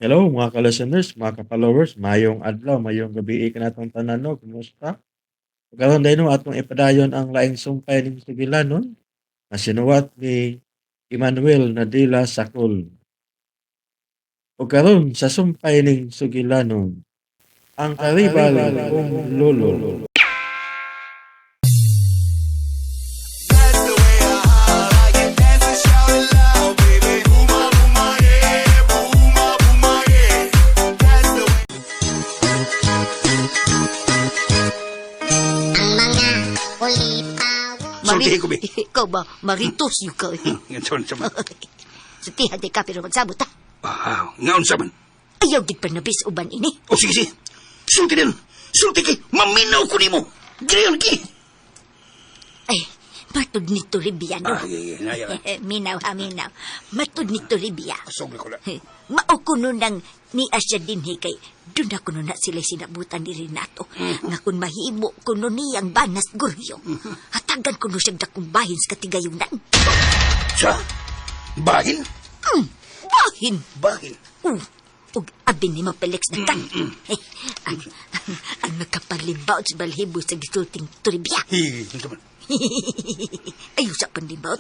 Hello mga ka-listeners, mga ka-followers, mayong adlaw, mayong gabi kanatong tanan, no, kumusta? Karon day, no, atong ipadayon ang laing sumpay ning sugilanon nga sinuwat ni Emmanuel Nadila Sakol. Ug karon sa sumpay ning sugilanon, ang karibal kong lolo. Ang mga ulipaw. Sultihin ko, be. Ikaw ba? Maritos yung ka. Nga unsa man. Sultihan di ka pero magsabot ha. Ah, nga unsa man. Ayaw gid panabis uban ini. O sige, sige. Sulti din. Sulti kay maminaw ko nimo. Giliyon ki. Ay, matod ni Toribia, no? Ah, yeah, yeah, yeah. Minaw ha, minaw. Matod ni Toribia. Sobre ko na. Mao kuno nang ni Asya dinhi kay doon na kuno na sila sinabutan ni Renato. Nga kung mahimo kuno niyang banas guryo. Hatagan kuno siyang dakong bahin sa katigayunan. Sa? Bahin? Bahin! Bahin. Ug abi ni Mapelix na kan. Eh, ang nakapalimbaot sa balhibo sa gisulting Toribia. Hi, unsa man. Ayaw sa panlimbaot.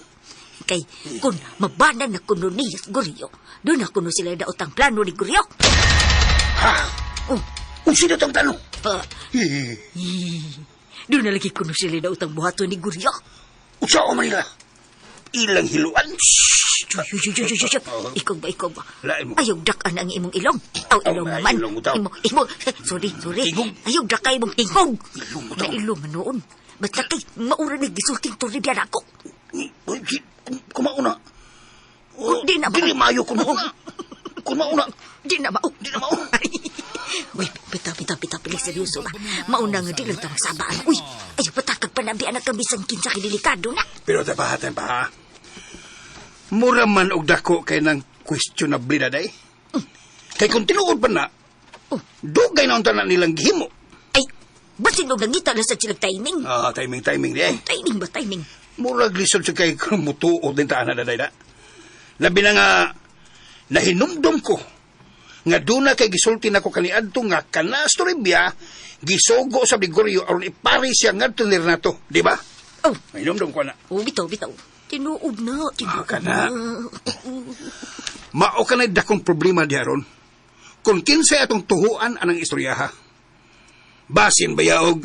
Kay kung mabana na kuno niya sa Guryo, doon na kuno sila daot ang plano ni Guryo. Ha? Oh, Unsa daw tang plano? pa, Hi. doon na lagi kuno sila daot ang buhaton ni Guryo. Unsa o man nila? Ilang hiluan. Shush, shush, shush, shush, shush. Ikaw ba, ikaw ba? Lain mo. Ayaw dakan ang imong ilong. Aw, ilong Aw, man. ilong mo daw. Imo, imo, sorry, sorry. Tingog. Ayaw daka imong tingog. Ilong mo daw. Na ilong man noon. Basta kay maura ni gisulting Toribia na ako. Uy, kumauna. Oh, Di na mao. Dili maayo kumauna. Kumauna. Di na mao. Di na mao. Uy, bitaw, bitaw, bitaw, pili seryoso ba? Mauna nga di lang tawag sabaan. Uy, ayaw patakag panabi anak kang bisan kinsa kidelikado na. Pero tapaha, pa ha. Mura man og dako kay nang questionable na day. Kay kung tinuod pa na, Oh. dugay na unta na nilang gihimo. Ay, basin og nangita na sa silang timing. Ah, timing timing di eh. Timing ba, timing? Murag lisod sa kay kung mutuod din taan na day na. Labi na nga nahinumdum ko nga duna kay gisulti nako kaniadto nga kana Toribia gisogo sa Bigorio aron ipari siya ngadto ni Renato, di ba? Oh, Nahinumdum ko na. oh, bitaw, bitaw. Tinuod na, tinuod Ah, kana. na. Mao ka na dakong problema di aron. Kung kinsay atong tuhuan anang istorya ha. Basin bayaog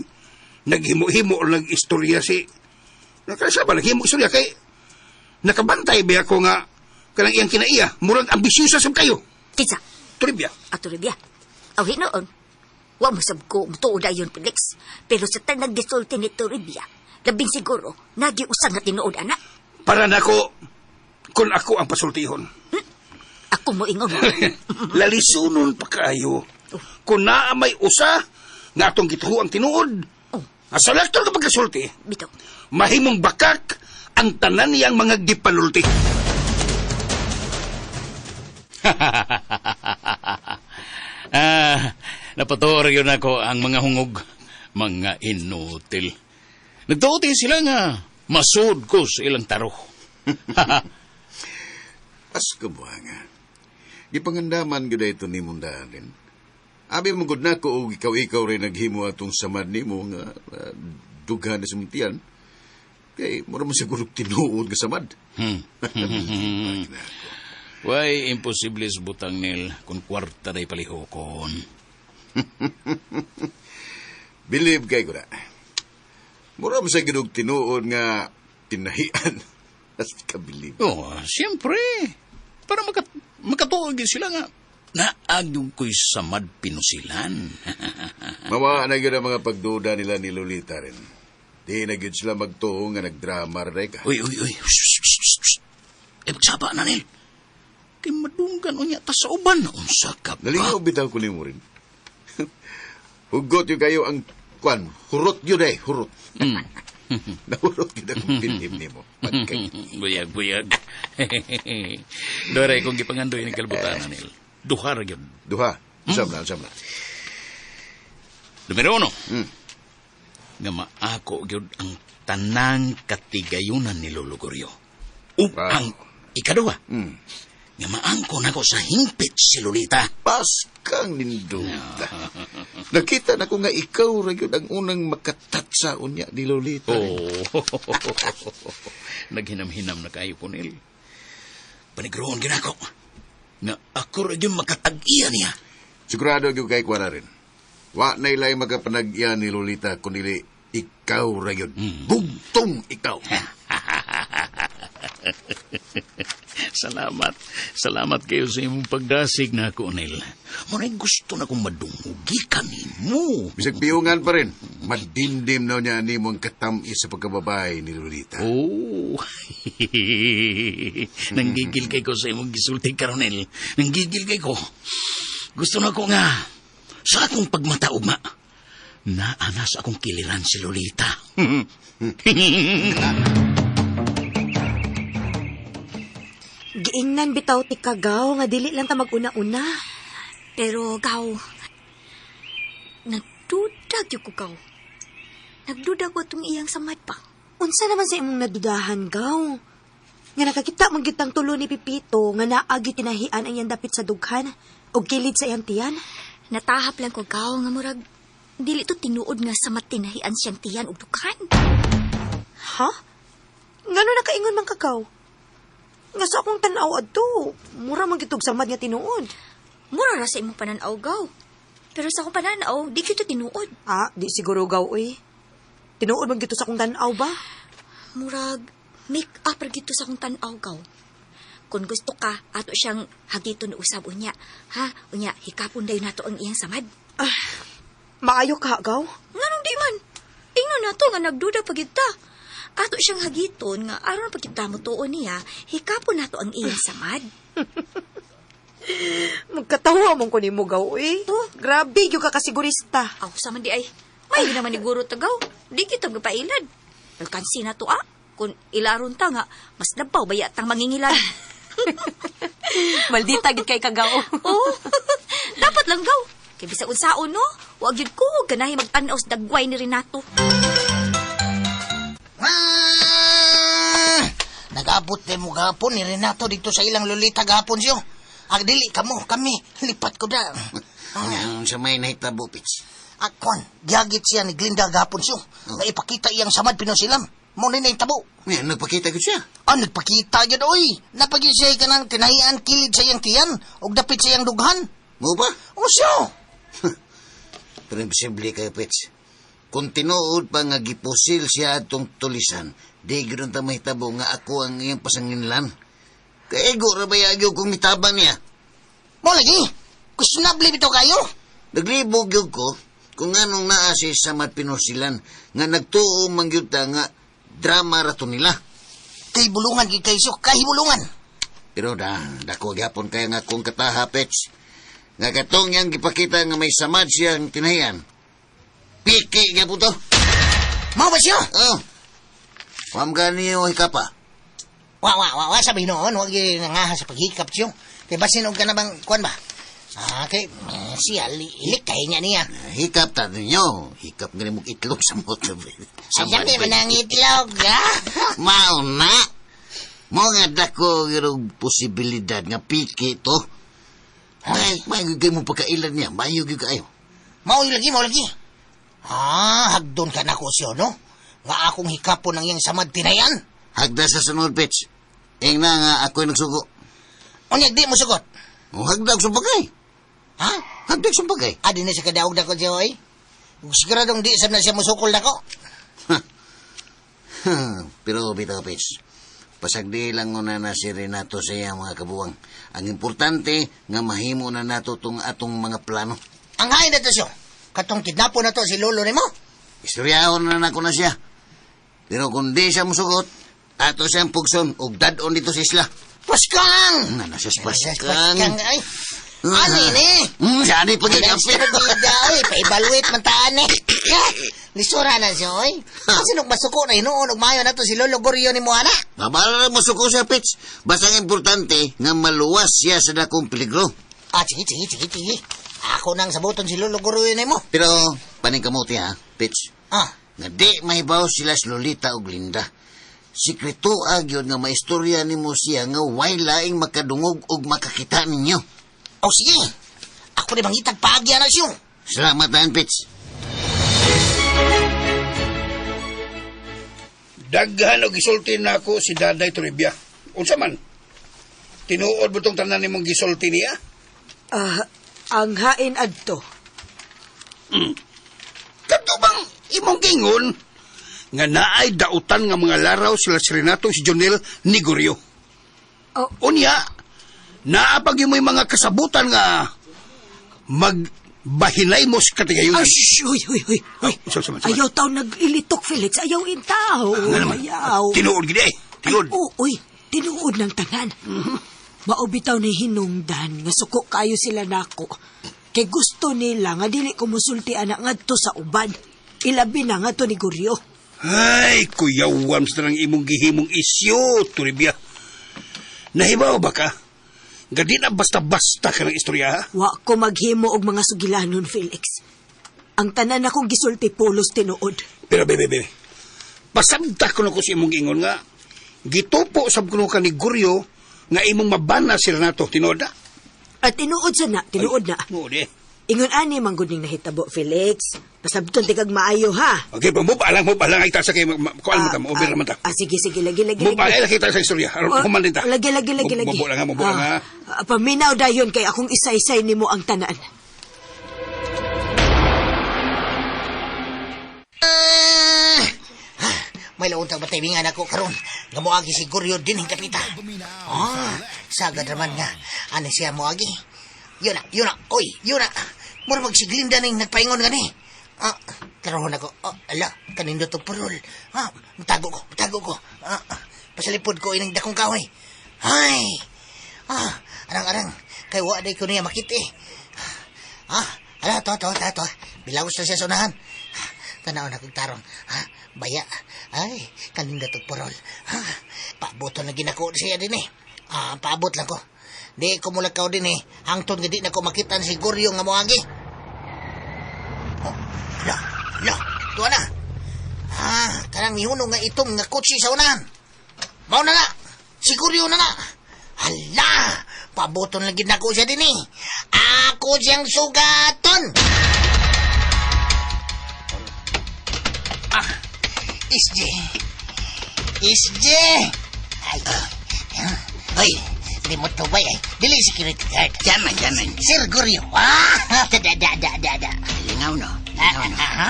naghimo-himo o nag-istorya si Nakasa ba naghimo istorya kay nakabantay ba ako nga kanang iyang kinaiya murag ambisyosa sab kayo. Kinsa, Toribia. ato rin biya. Aw, hinoon. Wa mo sab ko, mutuod ayon, Felix. Pero sa tanang gisulti ni Toribia, labing siguro, nagiusang nga tinuod, anak. Para nako kung ako ang pasultihon. Ako mo ingon. Lalisunon pa kayo. Kung naa may usa nga atong gituhuang tinuod. Oh. Nga sa lektor ka pagkasulti, Bitaw. mahimong bakak ang tanan niyang mga gipanulti. Ah, napatuor yun ako ang mga hungog, mga inutil. Nagtuote sila nga masud ko sa ilang taro. Pasko buhanga. Gipangandaman gyud ito ni mong daalin. Abi mo gud nako og ikaw-ikaw rin naghimo atong samad nimo nga dughan na sumuntian. Kay mura man siguro tinuod nga samad. Way, imposible sa butang nil kung kwarta day palihokon. Believe kay ko na. Mura man sa gud tinuod nga tinahian. As ka believe. Oh, siyempre. Para makatuog gyud sila nga naagyo ko'y samad pinusilan. Mawa na gyud ang mga pagduda nila ni Lolita rin. Di na gyud sila magtuo nga nagdrama ra ka. Uy, uy, uy. Shh, shh, shh, shh. Eh, magsaba na nil. Kay madunggan unya ta sa uban. Unsa ka ba? Nalingaw bitaw ko nimo rin. Hugot yun kayo ang kwan. Hurot yun eh, hurot. Nahurot yun akong bilib nimo. Pagkay. Buyag, buyag. Dore, kung gipangandoy ni kalbutan nil. Duha ra gyud. Duha. Usam na, usam na. Numero uno. Nga maako gyud ang tanang katigayunan ni Lolo Goryo. Ug Wow. ang ikaduha. Nga maangko nako sa hingpit si Lolita. Paskang ninduta. Nakita na ko nga ikaw ra gyud ang unang makatatsa unya ni Lolita. Oh. Naghinam-hinam na kayo ko, Nel. Panigruon ginako. Nga ako ra gyud makatag-iya niya. Sigurado gyud kay kwara rin. Wa na ilay makapanag-iya ni Lolita kundi ikaw ra gyud. Bugtong ikaw. Salamat. Salamat kayo sa imong pagdasig na ako, Nel. Muna'y gusto na kong madungugi kanimo. Bisag piyungan pa rin. Madimdim na niya nimo ang katamis sa pagkababae ni Lolita. Oh. Nanggigil kay ko sa imong gisulti karon, Nel. Nanggigil kay ko. Gusto na ko nga sa akong pagmataugma. Naa na sa akong kiliran si Lolita. Giingnan bitaw ti kagaw nga dili lang ta maguna-una. Pero gaw, nagduda gyud ko gaw. Nagduda ko itong iyang samad pa. Unsa naman sa imong nadudahan gaw? Nga nakakita man gyud tang tulo ni Pipito nga naagi tinahian ang iyang dapit sa dughan og kilid sa iyang tiyan. Natahap lang ko gaw nga murag dili to tinuod nga samad tinahian siyang tiyan og dughan. Ha? Ngano nakaingon man kagaw? Nga sa akong tan-aw adto, mura man gyud og samad nga tinuod. Mura ra sa imong pananaw gaw. Pero sa akong pananaw, di gyud to tinuod. Ah, di siguro gaw oy. Tinuod man gyud to sa akong tan-aw ba? Murag make up ra gyud to sa akong tan-aw gaw. Kung gusto ka, ato siyang hagiton usab unya. Ha? Unya, hikapon dayon nato ang iyang samad. Maayo ka gaw? Nganong di man? Ingon nato nga nagduda pa gyud ta. Ato siyang hagiton nga aron pa gyud ta motuo niya, hikapon nato ang iyang samad. Magkatawa man ko nimo gaw oy. Oh, grabe gyud ka kasigurista. Aw, sa man di ay. May naman ni guro tagaw. Di kita magpailad. Alkansi na to ah. Kung ilaron ta nga, mas labaw baya tang mangingilad. Maldita gid kay kagaw. Oo. Dapat lang gaw. Kay bisag unsaon no, wag gyud ko ganahi magtan-aw sa dagway ni Renato. Ah! Nag-abot din mo gapon ni Renato dito sa ilang lolita gapon siyo. Ag dili kamo kami lipat ko da. Ang sa may nahitabo, Pits. Akon, giyagit siya ni Glinda gapon siyo. Nga ipakita iyang samad pinosilam. Mo ni nahitabo. Nga, nagpakita ko siya. Ah, nagpakita yun, oy. Napagin siya ka ng tinahian kilid sa iyang tiyan ug dapit sa iyang dughan. Mo ba? O siyo. Pero imposible kayo, Pits. Kung tinuod pa nga gipusil siya atong tulisan, di ganoon ta mahitabo nga ako ang iyang pasanginlan. Kaigo ra ba yagyo kung mitabang niya? Mo lagi. Kusnable bitaw kayo. Naglibog yun ko kung anong naa si Samad Pinusilan nga nagtuo man gyud ta nga drama ra to nila. Kay bulungan gid kayo siyo, kahibulungan. Pero da, dako gyapon kaya nga akong kataha, Pets. Nga katong yang gipakita nga may samad siyang tinahian. Piki gyapon to. Mao ba siyo? Oh. Wam gani o hikapa. Wa wa wa wa sabi noon, wag gyud nangaha sa paghikap siyo. Kay basin og ka na bang kuan ba? Ah, kay eh, siya ilik kay niya niya. Hikap ta ninyo. Hikap nga mong itlog sa motor. Ay, sabi man ang itlog, ha? Mao na. Mo nga dako yung posibilidad nga piki to. Ay, may gyud mo pagkailan niya. Mayo gyud kayo. Mao lagi, mao lagi. Ah, hagdon ka na ko siyo, no? Nga akong hikapon ang iyang samad tinayan. Hagda sa sunod, Pets. Ing na nga ako'y nagsugo. Unya, di mo sugot. O hagda og sumbagay. Ha? Hagda og sumbagay. Ah, di na siya kadaog na ko siyo, oy. Siguradong di sab na siya musukol na ko. Pero bitaw, Pets. Pasagdi lang una na si Renato sa iyang mga kabuwang. Ang importante nga mahimo na nato tong atong mga plano. Ang hain na to siyo. Katong kidnapo na to si lolo nimo. Istoryahon na nako na siya. Pero kung di siya musugot, ato siyang pugson og dad-on dito sa isla. Paskang! Nga nasa paskang. Paskang, ay. Ano ini? Saan ni Alam pagkakapi? siya pagida, oy. Pa-evaluate man taan eh. Lisura na siya, oy. Kasi nung masuko na hinuon, ug mayo na to si Lolo Gorio ni Moana. Mabala na musuko siya, Pits. Basta ang importante nga maluwas siya sa dakong peligro. Ah, sige, sige, sige, sige. Ako nang sabuton si Lolo Gorio ni mo. Pero, paningkamuti ha, Pits. Ah, Nga di mahibaw sila sa Lolita o Glinda. Sikreto agyon nga maistorya nimo siya nga way laing makadungog og makakita ninyo. O sige, ako ni mangitag paagya na siyo. Salamat daan, Pits. Daghan og gisulti nako si Daday Toribia. Unsa man? Tinuod mo tong tanan nimong gisulti niya? Ah, ang hain adto. Kadto bang imong gingon nga naay dautan nga mga laraw sila si Renato si Jonel ni Gorio. Oh. Unya, naa pag mo'y mga kasabutan nga magbahinay mo sa katigayon. Ay, shh, uy, uy, uy, uy. Oh, sama, sama. Ayaw taw nag-ilitok, Felix. Ayaw intaw. Nga naman. Ayaw. Tinuod gid eh. Tinuod. Ay, oo, uy, tinuod ng tanan. Mao bitaw ni hinungdan nga suko kayo sila nako. Kay gusto nila nga dili ko musulti ana ngadto sa uban. Ilabi na ngadto ni Guryo. Ay, kuyawan sa nang imong gihimong isyu, Toribia. Nahibaw ba ka? Nga di na basta-basta ka ng istorya, ha? Wa ko maghimo og mga sugilanon, Felix. Ang tanan akong gisulti pulos tinuod. Pero, bebe, bebe, pasabta ko na ko sa imong ingon nga, gitupo sab kuno ka ni Guryo nga imong mabana si Renato, tinuod na? At tinuod sa na, tinuod na. Tinuod eh. Ingon ani man gud ning nahitabo, Felix. Pasabton ti kag maayo ha. Okay, pa, move alang, ay ta sa kay, kuan mo ta, mo, over naman ta. Ah, sige, sige, lagi, lagi, Move lagi. ay, nakita sa istorya. Aron, Oh, human din ta. Lagi, lagi, lagi, lagi. Mubo lang ha, mubo lang ha. Ah, paminaw dayon kay akong isaysay nimo ang tanan. Ah, may launtang matibingan ako karon nga moagi si Guryo din kapita. Ah, sagad raman nga. Ano siya moagi? Yun na, yun na, oy, yun na. Mura magsiglinda ning nagpaingon gani. Ah, karoon ako. Oh, ala, kanindo to purol. Ah, matago ko, matago ko. Ah, pasalipod ko ining dakong kahoy. Ay, ah, arang-arang, kay wa day ko niya makita eh. Ah, ala, to, to, to, to. Bilawos na siya sa unahan. Tanaw na kong tarong. Ha? Baya. Ay, kaninda to purol. Ha? Paabot na ginako siya din eh. Ah, paabot lang ko. Di ko mulakaw din eh. Hangtod nga di na ko makita si Guryo nga moagi. Oh, la, la, tuwa na. Ah, kanang mihunong nga itom nga kotse sa unahan. Mao na nga. Si Guryo na nga. Hala, paboton lagi nako siya din eh. Ako siyang sugaton. Ah, SJ. SJ. Ay, Hoy, di mo to bay ay. Dili security guard. jaman, jaman. Sir Guryo. Ah, da da da da da. Lingaw no? Ah, Lingaw no? ah, ha?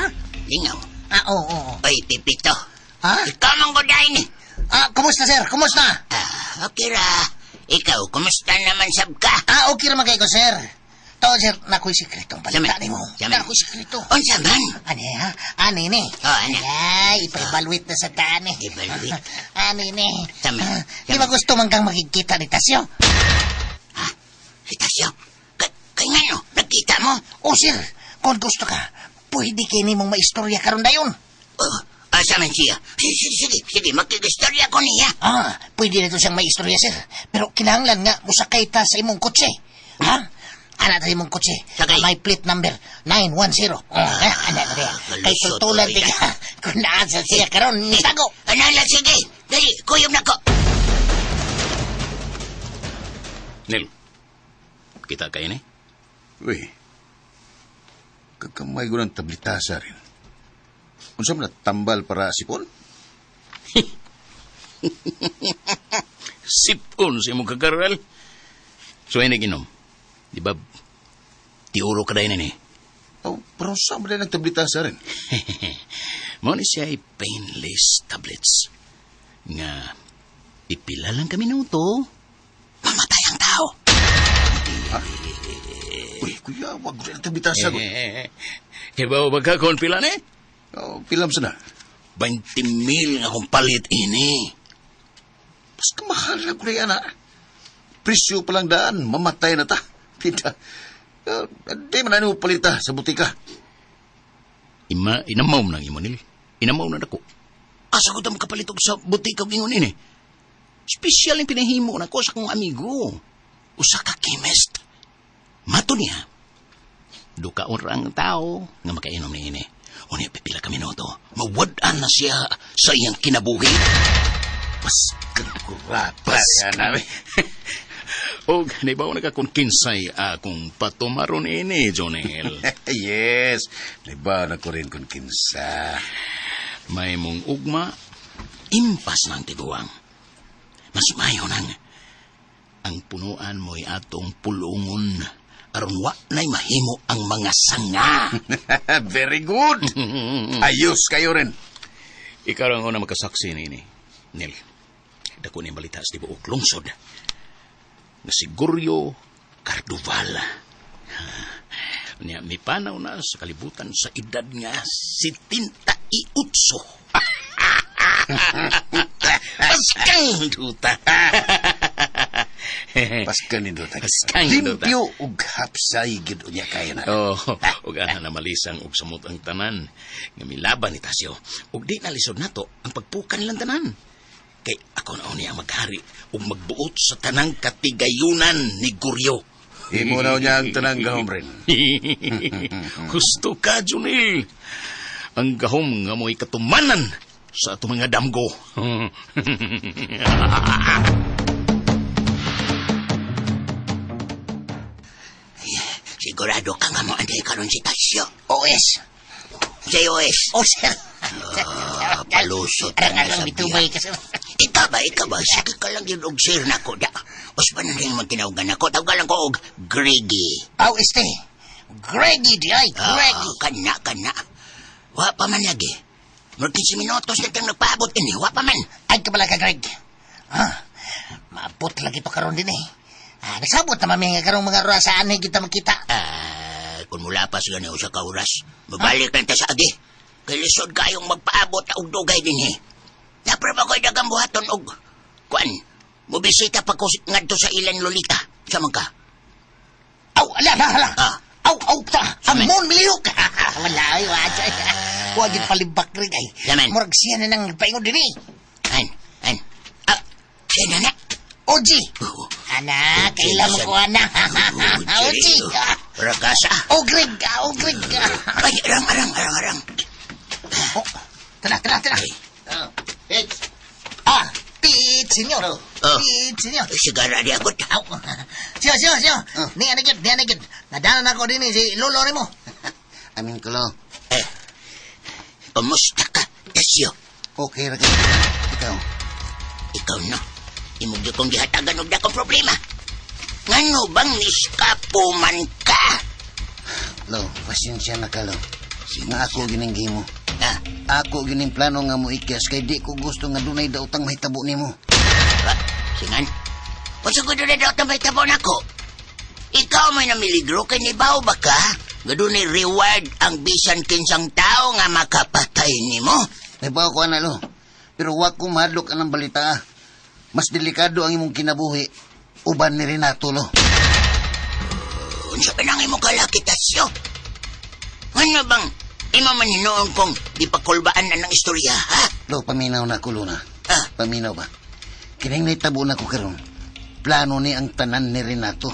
Lingaw. Ah, oo, oo. Oy, Pipito. Ha? Ikaw man ko dahil ni. Ah, kumusta sir? Kumusta? Ah, okay ra. Ikaw, kumusta naman sab ka? Ah, okay raman kayo sir. To sir, nakoy sikretong balita Sama. nimo. Sama. Nakoy sikreto. Unsa man? Ani ha? Ani ni? Oh, ani. Ay, ipa-evaluate na sa taan eh. Evaluate? Ani ni? Sama. Ah, Di ba gusto man kang makikita ni Tasyo? Ha? Si Tasyo? Kay nga no, nakita mo? O sir, kung gusto ka, pwede kini mong maistorya karon dayon. Oh, asa man siya? Sige, sige, sige, sige, makigistorya ko niya. Ah, pwede na to siyang maistorya sir. Pero kinahanglan nga musakay ta sa imong kotse. Ha? Ana ta imong kotse. Sakay. May plate number 910. Oh, ana ta diya. Kay Kalusot, tutulan oy. di ka kung naan sa siya karon nitago. Ano lang, sige. Dali, kuyog na ko. Nil, kita kayo ni? Uy, kakamay ko ng tablitasa rin. Unsa man na tambal para sipon? Sipon sa imong kakaral. So, ay naginom. Di ba, tiuro ka dahil ni? Oh, pero unsa man ang tablitasa rin? Mao ni siya ay painless tablets. Nga, ipila lang kami minuto, mamatay ang tao. Uy, kuya, wag ko ang tablitasa ko. Kibaw ba ka kung pila ni? Oh, pilam sana. 20 mil nga akong palit ini. Mas kamahal na ko na ana. Presyo pa lang daan, mamatay na ta. Pita. Di man na mo palita sa butika. Ima, inamaw nang imo nil. Inamaw na nako. Asa ko ta makapalitog sa butika og ingon ini. Espesyal ang pinahimo nako sa akong amigo. Usa ka chemist. Mato niya. Dukaon ra ang tao nga makainom ni ini. Unya pipila ka minuto, mawad-an na siya sa iyang kinabuhi. Paskang Kurata yan namin. Og naibaw na ka kung kinsay akong patumaron ini, Jonel. Yes. Naibaw na ko rin kung kinsa. May mong ugma, impas ng tiguang. Mas mayo nang ang punuan mo'y atong pulungon aron wa na'y mahimo ang mga sanga. Very good. Ayos kayo rin. Ikaw ang una makasaksi niini, Nel. Dako ni balita sa tibuok lungsod. Nga si Guryo Cardoval. Niya, mipanaw na sa kalibutan sa edad nga 78. Paskang duta. Paskan ni Duta. Paskang duta. Limpyo ug hapsay gid unya kaya na. Oh, ug ana na malisang og samot ang tanan nga milaban ni Tasyo. Ug di na lisod nato ang pagpukan nilang tanan. Kay ako na niya maghari ug magbuot sa tanang katigayunan ni Guryo. Imo na niya ang tanang gahom rin. Gusto ka, Junil. Ang gahom nga mo'y katumanan sa atong mga damgo. Sigurado ka nga mo anday karon si Tasyo. OS. Si OS. Oh, sir. Ah, palusot ka na Arang sa bitubay biya. ka, sir. Ikaw ba? Sige ka lang yun og sir na ko. Da. Uspa na rin magtinawagan ako. Tawagan lang ko og Greggy. Aw, este. Greggy di ay, Greggy. Ah, kana, kana. Wa pa man lagi. Murag 15 minutos na tayong nagpaabot ini. Wa pa man. Ay, kabala ka, Greg. Ha? Maabot lagi to karon din eh. Ah, nagsabot na mami nga karong mga rasaan eh kita makita. Ah, kung mula pa sila niyo sa kauras, mabalik lang ta sa agi. Kay lisod kayong magpaabot og dugay din eh. Napra ba ko'y dagang buhaton og kuan? Mobisita pa ko ngadto sa ilan lolita. Sa man ka? Aw, ala, ala, ala. Ah. Aw, aw, ta. Amon, milihok. Wala, ay, wala. Huwag yung palibak, Greg, ay. Laman. Murag siya na nang paingon din eh. An, an. Ah, siya na na. Oji. Oh, Ana, kailan mo ko, ana. Oji. Rakasa. Oh, Greg, ah, oh, Greg. Ay, arang, arang, arang, arang. Oh, tara, tara, tara. Ay. Ah, Pete, senyor. Oh. Pete, senyor. Sigara di akot. Aw. Siyo, siyo, siyo. Ni ana gyud, ni ana gyud. Nadala na ko din eh, si lolo nimo. Amin ko lo. Eh, kumusta ka, Tasyo? Okay ra kay. Ikaw. Ikaw no. Imong gyud kong gihatagan og dakong problema. Ngano bang niskapo man ka? Lo, pasensya na ka, lo. Nga ako gining gimo. Ha? Ako gining plano nga mo ikyas kay di ko gusto nga dunay daotang mahitabo nimo. Ba, singan? Unsa ko dunay daw tambay tabo nako? Ikaw may namiligro kay nibaw ba ka? Nga dunay reward ang bisan kinsang tao nga makapatay nimo. Nabaw ko ana lo. Pero wa ko mahadlok anang balita. ah. Mas delikado ang imong kinabuhi uban ni Renato lo. Unsa pa nang imong kalaki Tasyo? Ano bang imo man hinuon kong gipakulbaan na ng istorya, ha? Lo, paminaw na ko, Luna. Ah. Paminaw ba? Kining nahitabo na ko karon. Plano ni ang tanan ni Renato.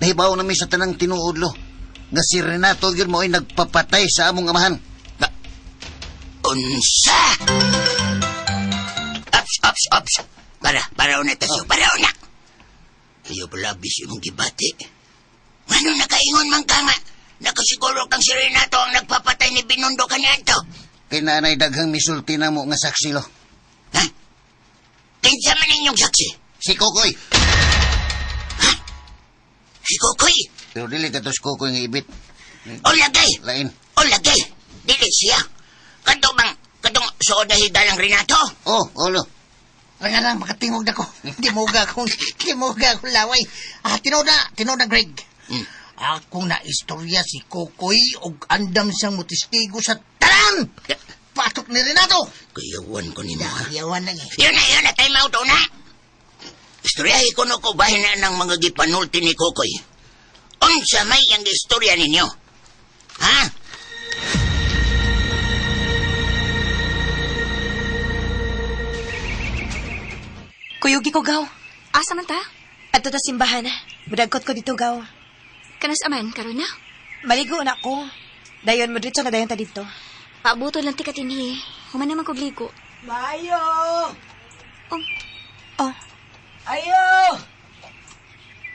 Nahibaw na mi sa tanang tinuod, lo. Nga si Renato gyud mo ay nagpapatay sa among amahan. Ba, unsa? Ups, ups, ups. Para, para una Tasyo, para una. Ayaw pala, bis imong gibati. Ngano nakaingon man ka nga? Nakasiguro kang si Renato ang nagpapatay ni Binundo kaniadto. Kay naanay daghang misulti na mo nga saksi, lo. Ha? Kinsa man inyong saksi? Si Kokoy. Si Kokoy. Pero dili ka to si Kokoy nga ibit. O lagay. Lain. O lagay. Dili siya. Kadto bang, katong suod na hidalang Renato? Oh, oh, lo. Rangarang makatingog na ko. Timuga akong, timuga akong laway. Ah, tinuod na, tinuod na, Greg. Ako na istorya si Kokoy og andam siyang mutistigo sa tanan. Patok ni Renato. Kayawan ko nimo. ha? Yawan lang eh. Yun na, time out na. Istoryahe ko no ko bahin na ng mga gipanulti ni Kokoy. Unsa may ang istorya ninyo? Ha? Kuyugi ko, gaw. Asa man ta? Adto ta simbahan. Mudagkot ko dito, gaw. Kanas aman, karon na. Maligo na ko. Dayon, mudritso na dayon ta dito. Paabuto lang ti katinhi. Human naman kog ligo. Mayo! Oh. Ayo!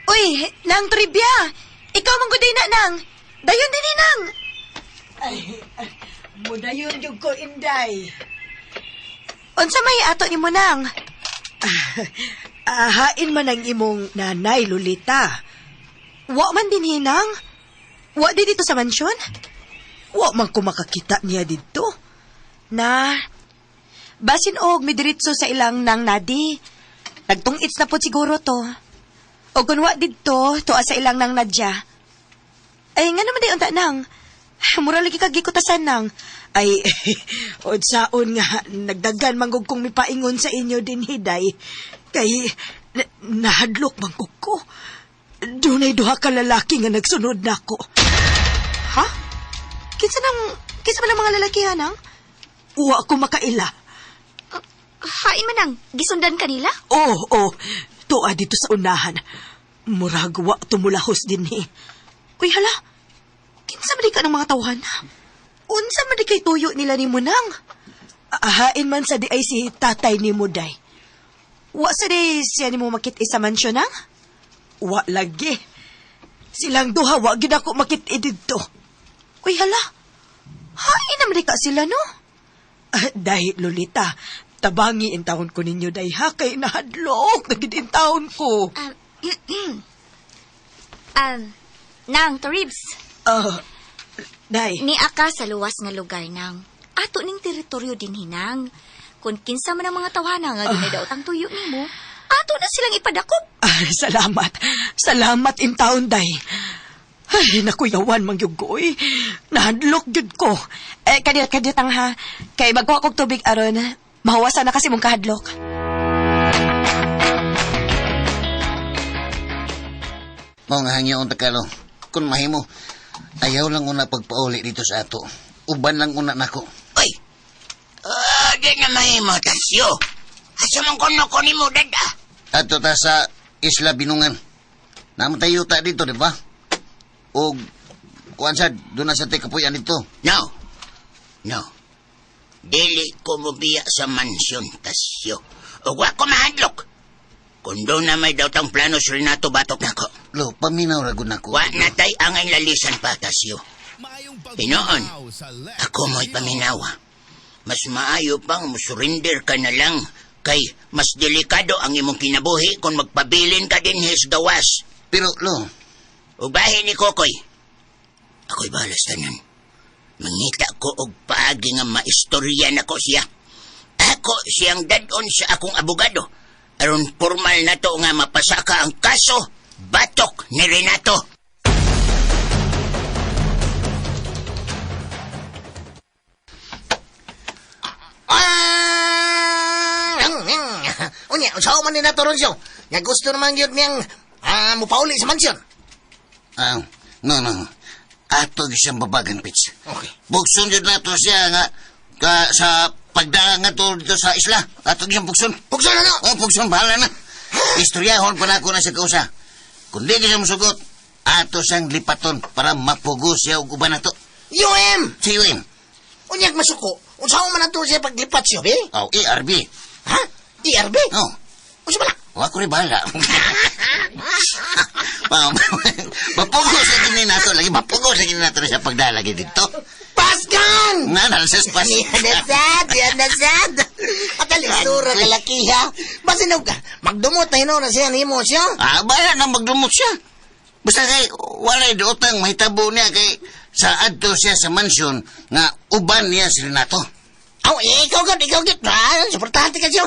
Uy, Nang Trivia! Ikaw man gud na, Nang! Dayon din ni Nang! Ay, mudayon jud ko, Inday. Unsa may ato nimo, Nang? Hain man ang imong nanay, Lolita. Wa man din hinang. Wa di dito sa mansyon? Wa man ko makakita niya didto. Na, basin og midiritso sa ilang Nang Nadi. Nagtungits na po siguro to. O kung wa didto, tuwa sa ilang Nang Nadya. Ay, nga naman di unta, Nang. Mura lagi kag gikutasan, Nang. Ay, unsaon nga, nagdagan manggug kong mipaingon sa inyo din, Hiday. Kay, nahadlok manggug ko. Dunay duha ka lalaki nga nagsunod nako. Ha? Kinsa man ang mga lalaki, ha, Nang? Wa ko makaila. Hain man ang gisundan kanila? Oo, oh, tuwa dito sa unahan. Murag wa tumulahos din eh. Uy, hala. Kinsa man di ka ng mga tawhan? Unsa man di kay tuyo nila ni Munang? Hain man sa di ay si tatay ni Muday. Wa sa di siya ni mo makit sa mansyon, Nang? Wa lagi. Silang duha, wa gid ako makit-i didto. Uy, hala. Hain naman di ka sila, no? Dahil, Lolita, tabangi in taon ko ninyo, day ha, kay nahadlok na gid in taon ko. Nang, Toribs, Day. Ni aka sa luwas nga lugar, Nang. Ato ning teritoryo din hinang. Kung kinsa man ang mga tawhana nga dunay daot ang tuyo nimo, ato na silang ipadakop. Ay, salamat. Salamat in taon, day. Ay, nakuyawan mang yugoy. Nahadlok gyud ko. Eh, kadiyot ang ha. Kay magkuha kog tubig aron. Mahuwasan na kasi mong kahadlok. Mao nga hangyoon Takalo. Kung mahimo, ayaw lang una pagpauli dito sa ato. Uban lang una nako. Uy! Di na mahimo, Tasyo. Asa man kono ko ni mo, dada? Ato ta sa Isla Binungan. Naman tayo yuta dito, di ba? O, kuan sad, doon na sa tikapuyan dito. No. No. Dili ko mobiya sa mansyon, Tasyo. O wa ko mahadlok. Kung doon na may daw tang plano sa Renato Batok nako. Lo, paminaw ra gud nako. Wa na tay angay lalisan pa, Tasyo. Hinoon, ako mo'y paminawa. Mas maayo pang musurrender ka na lang kay mas delikado ang imong kinabuhi kung magpabilin ka din his gawas. Pero, lo, Ubahin ni Kokoy. Ako'y balas tanan. Mangita ko og paagi nga maistorya nako siya. Ako siyang dadon sa akong abogado. Aron formal na to nga mapasaka ang kaso, batok ni Renato. Unya, usaw man ni nato ron siya. Nga gusto naman yun niyang mupauli sa mansyon. No, no. Ato siyang babagan, Pits. Okay. Bukson yun nato siya nga ka, sa pagdaan nga to dito sa isla. Ato siyang bukson. Bukson na no? Oh, bukson, bahala na. Istoryahon pa na ako na sa kausa. Kung di ka siya musugot, ato siyang lipaton para mapugo siya og uban nato. UM! Si UM. Unyag masuko. Usaw man nato siya paglipat siya, be? Oh, ERB. Ha? ERB? Oh. Unsa ba na? Wa ko rin bahala. Mapugo sa gini nato lagi. Mapugo sa gini nato sa pagdalagi dito. Paskan! Nga, nalsas pas. Yan na sad, yan na sad. At alisura kalaki ha. Basin ka, magdumot na hino na siya nimo siya. Ah, bahala na magdumot siya. Basta kay walay dootang mahitabo niya kay sa adto siya sa mansyon nga uban niya si Renato. Aw, ikaw gud, ikaw gud. Ah, suportahan ka siya.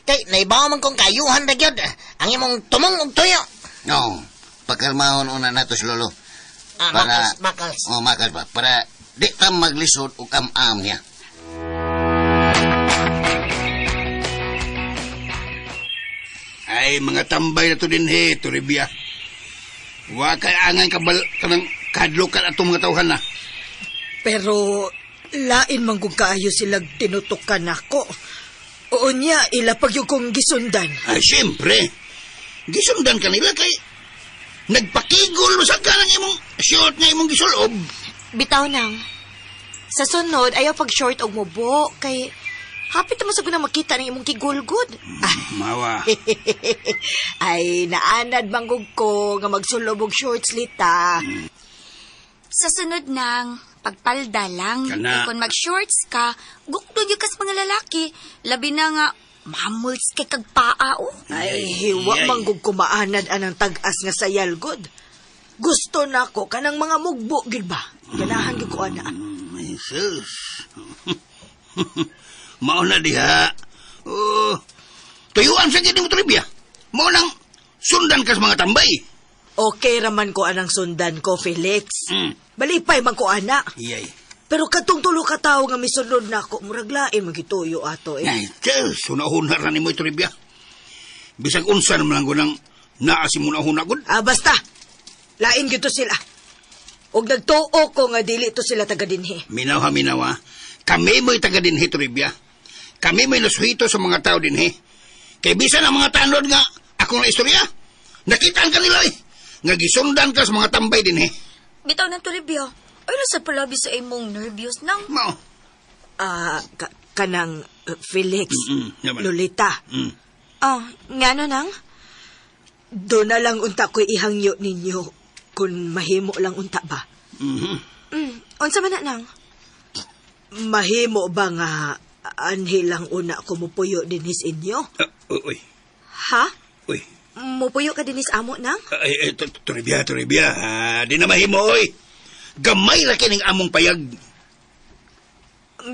Kay naibaw man kong kayuhan ra gyud. Ang imong tumong og tuyo. No, pakalmahon una nato si Lolo. Ah, makals, makals. Oh, makals ba? Para di ta maglisod og am-am niya. Ay, mga tambay na to din he, Toribia. Wa kay angan kabal kanang kadlokan atong mga tawhan na. Pero, lain man kung kaayo silang tinutukan nako. Oo niya, ilapag yung kong gisundan. Ay, siyempre. Gisundan kanila kay nagpakigol sa kanang imong short nga imong gisulob. Bitaw nang. Sa sunod, ayaw pag short og mubo kay Hapit naman sa gunang makita ng imong kigulgud. Mawa. Ay, naanad manggug ko nga magsulob og shorts lita. Sa sunod nang pagpalda lang. Kana. Kay kung mag-shorts ka, gukdo gyud kas mga lalaki. Labi na nga, mamuls kay kag paa, oh. Ay, hiwa manggug ko maanad anang tag-as nga sayal gud. Gusto na ko kanang mga mugbo gid ba? Ganahan gid ko ana. Jesus. Mao na diha. Oh. Tuyuan sa gid mo trivia. Mao nang sundan ka sa mga tambay. Okay raman ko anang sundan ko, Felix. Mm. Balipay man ko ana. Iyay. Pero katong tulo ka tawo nga misunod na ako, murag lain magituyo ato eh. Ay, Diyos, hunahuna ra nimo trivia. Bisag unsa naman lang gunang naa si muna-huna gud. Ah, basta. Lain gito sila. Og nagtuo ko nga dili to sila taga dinhi. Minaw ha, minaw ha. Kami mo'y taga dinhi, Toribia. Kami mo'y nasuhito sa mga tao dinhi. Kay bisan ang mga tanod nga akong na istorya. Nakitaan ka nila eh. Nga gisundan ka sa mga tambay dinhi. Bitaw ng Toribio. Ay, nasa palabi sa imong nervyos nang. Mao. Ah, kanang Felix, Yaman. Lolita. Mm. Oh, ngano nang? Do na lang unta ko'y ihangyo ninyo kung mahimo lang unta ba. Mhm. Unsa man na nang? Mahimo ba nga anhi lang una ko mupuyo dinhi sa inyo? Ah, uy, Ha? uy. Mupuyo ka dinis amo nang? Ay, ay, Toribia, Toribia. Ah, di na mahimo, oy. Gamay ra kining among payag.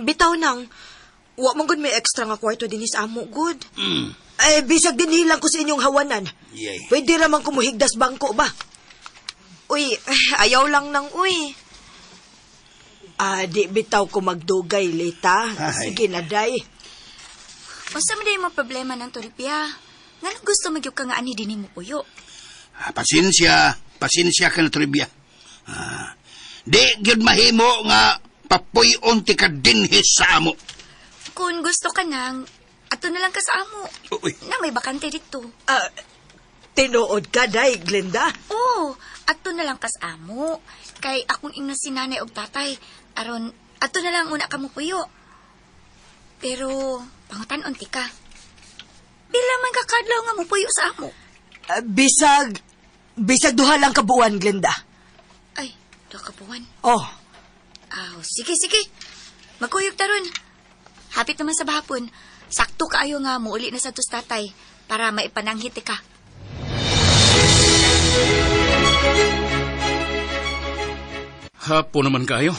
Bitaw nang. Wa man gud may extra nga kwarto dinis amo gud. Mm. Eh, bisag dinhi lang ko sa inyong hawanan. Yay. Pwede raman kumuhigdas bangko ba? Uy, ayaw lang nang uy. Ah, di bitaw ko magdugay, Lita. Ay. Sige na, day. Unsa man day mo problema ng Toribia? Nganong gusto magyud ka nga ani dinhi mo puyo? Ah, pasensya, pasensya ka na, Toribia. Ah, di gyud mahimo nga papuy-on ti ka dinhi sa amo. Kung gusto ka nang, ato na lang ka sa amo. Uy. Na may bakante dito. Ah, tinuod ka, day, Glenda. Oo, ato na lang ka sa amo. Kay akong ingna si nanay og tatay. Aron, ato na lang una ka mo puyo. Pero, pangutan-on ti ka. Pila man ka kadlaw nga mupuyo sa amo? Ah, bisag duha lang ka buwan, Glenda. Ay, duha ka buwan. Oh, Aw, sige, sige. Magkuyog taron. Hapit naman sa bahapon. Sakto kaayo nga muuli na sa tos tatay para maipananghit ka. Hapo naman kayo.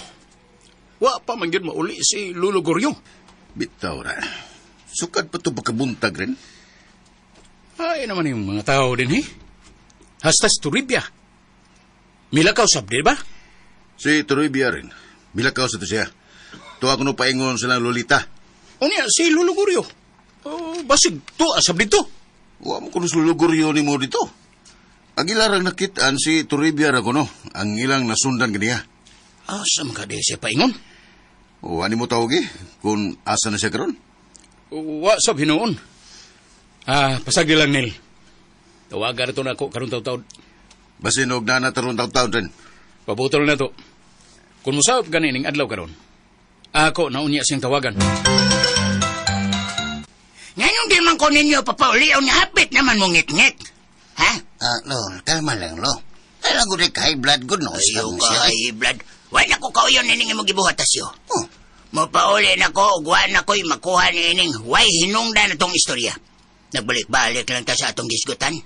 Wa pa man gyud mauli si Lolo Goryo. Bitaw ra. Sukad pa to pagkabuntag rin. Ay naman yung mga tao din, eh. Hastas Toribia. Milakaw sab, di ba? Si Toribia rin. Milakaw sa to siya. Tuwa ko no paingon silang Lolita. Unya, si Lolo Goryo. Oh, basig tuwa sab dito. Wa mo kuno sa Lolo Goryo ni mo dito. Ang ilarang nakitaan si Toribia ra kuno. Ang ilang nasundan kaniya. Asa man ka di siya paingon? O ani mo tawag eh, kung asa na siya karon? Wa sab hinuon. Ah, pasagdi lang, Neil. Tawagan na to na ako karon taw-taw. Basin og nana taron taw-taw rin. Pabutol na to. Kung musawap gani ning adlaw karon, ako naunya siyang tawagan. Ngayon di man ko ninyo papaulion nga hapit naman mo ngit-ngit. Ha? Ah, lo, kalma lang, lo. Ay lang gud kay blood good no. Ayaw ka, high blood. Wala ko kauyon nining imong gibuhat asyo. Oh, Mopauli na ko ug wa na ko'y makuha ni ining way hinungdan na tong istorya. Nagbalik-balik lang ta sa atong gisgutan.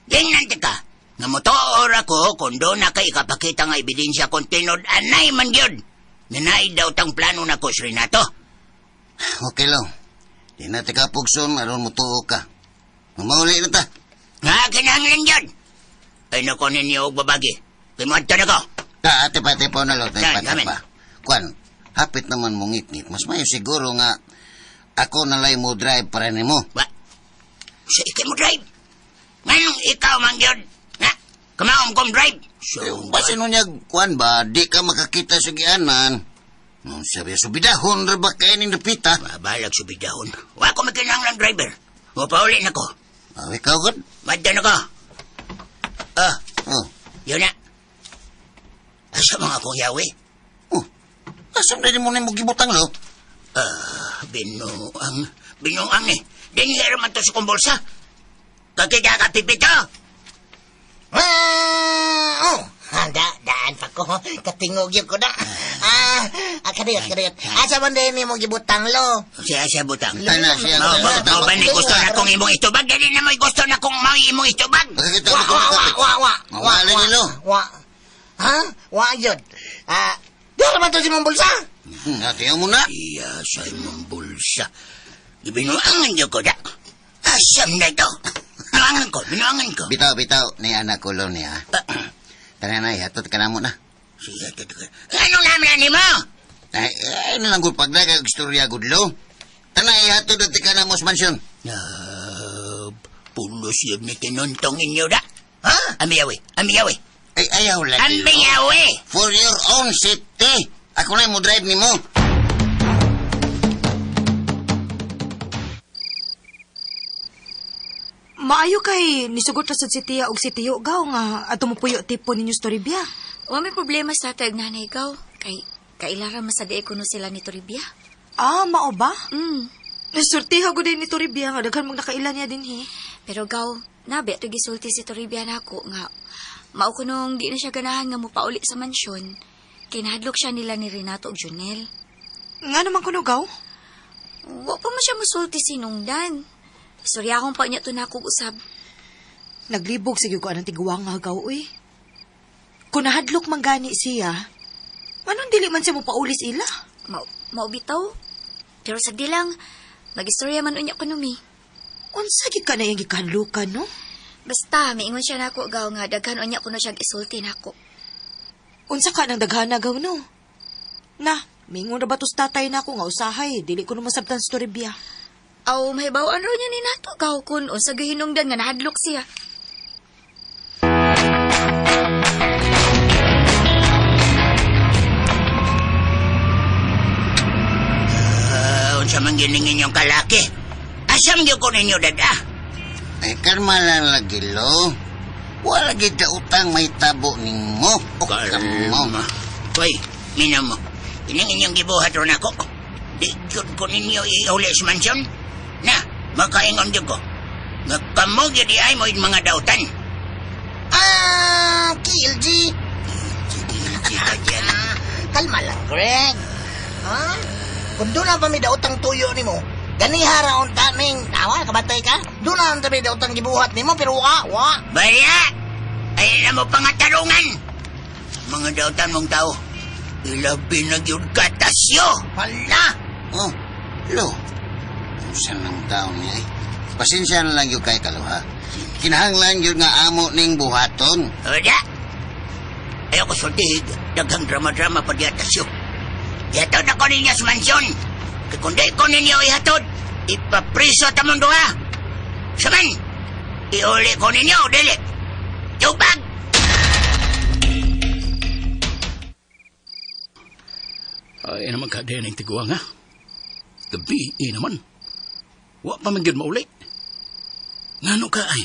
Tingnan ti ka. Nga motuor ako kung doon na kay ikapakita nga ebidensya kung tinud anay man gyud. Nanay daw tang plano na ko, Renato. okay lo. Di na ti ka pugson aron mo tuo ka. Mauli na ta. Nga kinahanglan gyud. Ay nako ninyo og babagi. Kimuadto na ko. Ka, ate pa, ate pa na lo, ate pa, Yan, ate amen. pa. Kwan, hapit naman mo ngit-ngit. Mas mayo siguro nga ako nalay mo drive para nimo. Wa. Sa ikay mo drive. Nganong ikaw man gyud? Nga, kamaom kong drive. So, Basin mo niya, kwan ba, di ka makakita sa gianan. Nung sabi, subidahon ra ba kayo ning dapita? Mabalag subidahon. Wa ko makinahanglan driver. Mopauli na ko. Ah, ikaw gud? Madto na ko. Ah, Oh. yun na. Asa mga akong yawi? Oh. Asa na mo nimo gibutang lo? Ah, Binuang. Binuang eh. Dinhero man to sa kong bulsa. Kakita ka, Pipito. Ah, oh, handa, daan pa ko. Katingog yun ko na. Ah, kadayot, kadayot. Asa man din mo gibutang lo? Siya, siya butang. Tana, siya, Mao siya, ba, butang. mao ba ni gusto na kong imong itubag? Dali na mo'y gusto na kong mao imong itubag. Makakita Wa, ko wa, wa, wa, wa. Mawala wa, nilo. Wa. Ha? Wa yun. Ah, di naman to si mong bulsa. Atiyaw mo na. Iya sa imong bulsa. Gibinuangan niyo ko da. Asam na ito. Binuangan ko, binuangan ko. Bitaw, bitaw. Ni anak ko lo niya. Tana na, ihatod ka na mo na. Siya, totoo. Anong namin na nimo? Ay, ay nalang gud pagdaga og istorya gudlo. Tana ihatod at ka na mo sa mansyon. Ah, pulos yun ni tinuntong inyo da. Ha? Amiyawi, amiyawi. Ay, ayaw lagi. Amiyawi! For your own safety. Ako na mo drive nimo. Maayo kay nisugot ra sad si Tia og si Tiyo gaw nga ato mo puyo tipo ninyo sa Toribia. Wa may problema sa tatay ug nanay gaw. Kay kailara masadi ko no sila ni Toribia. Ah, mao ba? Mm. Nasurtiha ko din ni Toribia nga daghan mag nakailan niya din he. Pero gaw, nabi ato gisulti si Toribia nako nga mao ko nung di na siya ganahan nga mopauli sa mansyon. Kay nahadlok siya nila ni Renato ug Junel. Nga naman kuno gaw? Wa pa man siya musulti sinungdan. Sorry akong pa niya to nako usab. Naglibog sige ko anang tiguang nga gaw uy. Kung nahadlok man gani siya, anong dili man siya mo paulis ila? Mao mao bitaw. Pero sagdi lang, magistorya man unya kuno mi. Unsa gid ka na iyang gikahadlokan, no? Basta miingon siya nako gaw nga daghan unya kuno siya isulti nako. Unsa ka nang daghana gaw no? Na, mingon ra ba tos tatay nako nga usahay, dili ko no masabtan sa Toribia. Aw, mahibaw-an raw niya ni Nato gaw kun unsa gihinungdan nga nahadlok siya. Unsa man gining inyong kalaki? Asam gyud ko ninyo dada? Ay, kalma lang lagi lo. Wala gid ka utang may tabo nimo. O kamo. Hoy, minaw mo. Ining inyong gibuhat ron ako. Di gyud ko ninyo iuli sa mansyon. Na, makaingon gyud ko. Nga kamo gyud ay mo mga dautan. Ah, KLG. Kita dyan. Kalma lang, Greg. Ha? Kung doon na pa may daotang tuyo nimo, ganiha ra unta ning tawa kabatay ka. Doon na unta may daotang gibuhat nimo pero wa wa. Baya! Ay na mo pangatarungan! Mga dautan mong tao, ilabi na gyud katasyo! Wala. Oh, lo. Unsa nang taon niya eh. Pasensya na lang yun kay kalo ha. Kinahanglan yun nga amo ning buhaton. Wala! Ayaw ko sultihig, daghang drama-drama pa diya tasyo. Ihatod ako ninyo sa mansyon. Kaya kung di ko ninyo ihatod, ipapriso tamong duha. Saman, iuli ko ninyo, dili. Tubag! Ay naman ka din ang tiguang ha. Gabi, eh naman. Wa pa man gyud mauli. Ngano ka ay?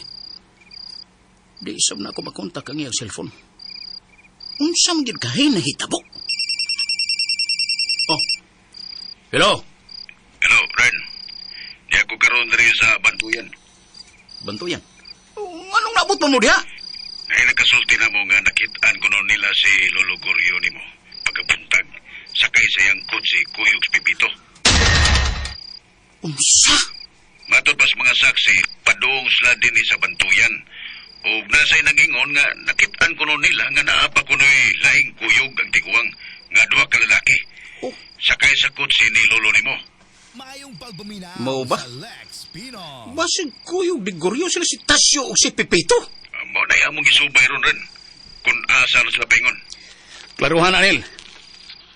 Di sab na ako makontak ang iyang cellphone. Unsa man gyud kahay nahitabo? Oh. Hello. Hello, Ren. Di ako karon diri sa Bantuyan. Bantuyan. Oh, Anong naabot pa mo diha? Ay nakasulti na mo nga nakitaan ko noon nila si Lolo Goryo nimo. Pagkabuntag, sakay sa iyang kotse kuyog sa Pipito. Unsa? Matod pa sa mga saksi, paduong sila dinhi sa Bantuyan. O nasa'y nagingon nga nakitaan ko noon nila nga naa pa kuno'y laing kuyog ang tiguang nga duha ka lalaki. Oh. Sakay sa kotse ni Lolo nimo. Mao ba? Basig kuyog di Goryo sila si Tasyo o si Pipito. Mao na among gisubay ron ren. Kung asa na sila paingon. Klaruhan, Anil.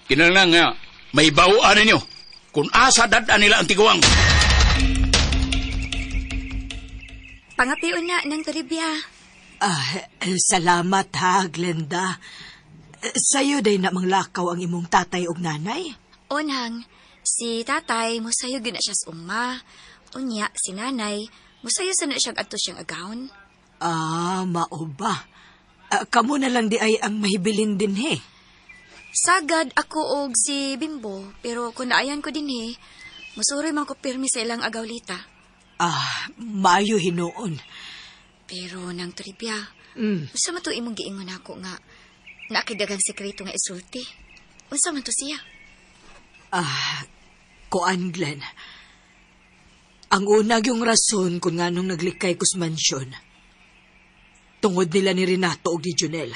Kinahanglan nga, may bawaan ninyo. Kung asa dad-an nila ang tiguang. Pangapion na ng Toribia. Ah, salamat ha, Glenda. Sa'yo day na manglakaw ang imong tatay ug nanay. Onhang, si tatay musayo gyud na siya sa uma. Unya, si nanay, musayo sa na siya adto siyang agawon. Ah, mao ba? Ah, kamo na lang di ay ang mahibilin din he. Sagad ako og si Bimbo, pero kung naayan ko din he, Musuroy man ko pirmi sa ilang agawlita. Ah, maayo hinuon. Pero nang Toribia, unsa man to imong giingon ako nga nakidagang sekreto nga isulti? Unsa man to siya? Ah, kuan Glenn. Ang unag yung rason kung nganong naglikay ko sa mansyon. Tungod nila ni Renato og ni Junel.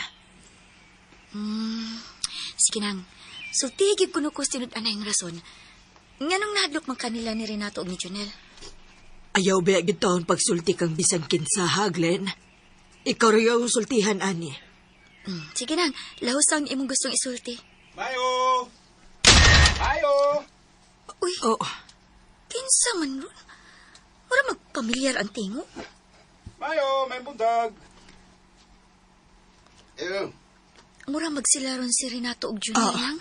Sige nang, sulti gid kuno ko tinud-anay ang rason. Nganong nahadlok man kanila ni Renato og ni Junel? Ayaw ba gid taon pagsulti kang bisan kinsa ha, Glenn? Ikaw rin ang sultihan, ani. Sige nang, lahos ang imong gustong isulti. Mayo! Mayo! Uy, Oh, kinsa man ron? Mura magpamilyar ang tingo. Mayo, may buntag. Eh, Mura magsila ron si Renato og Junel lang.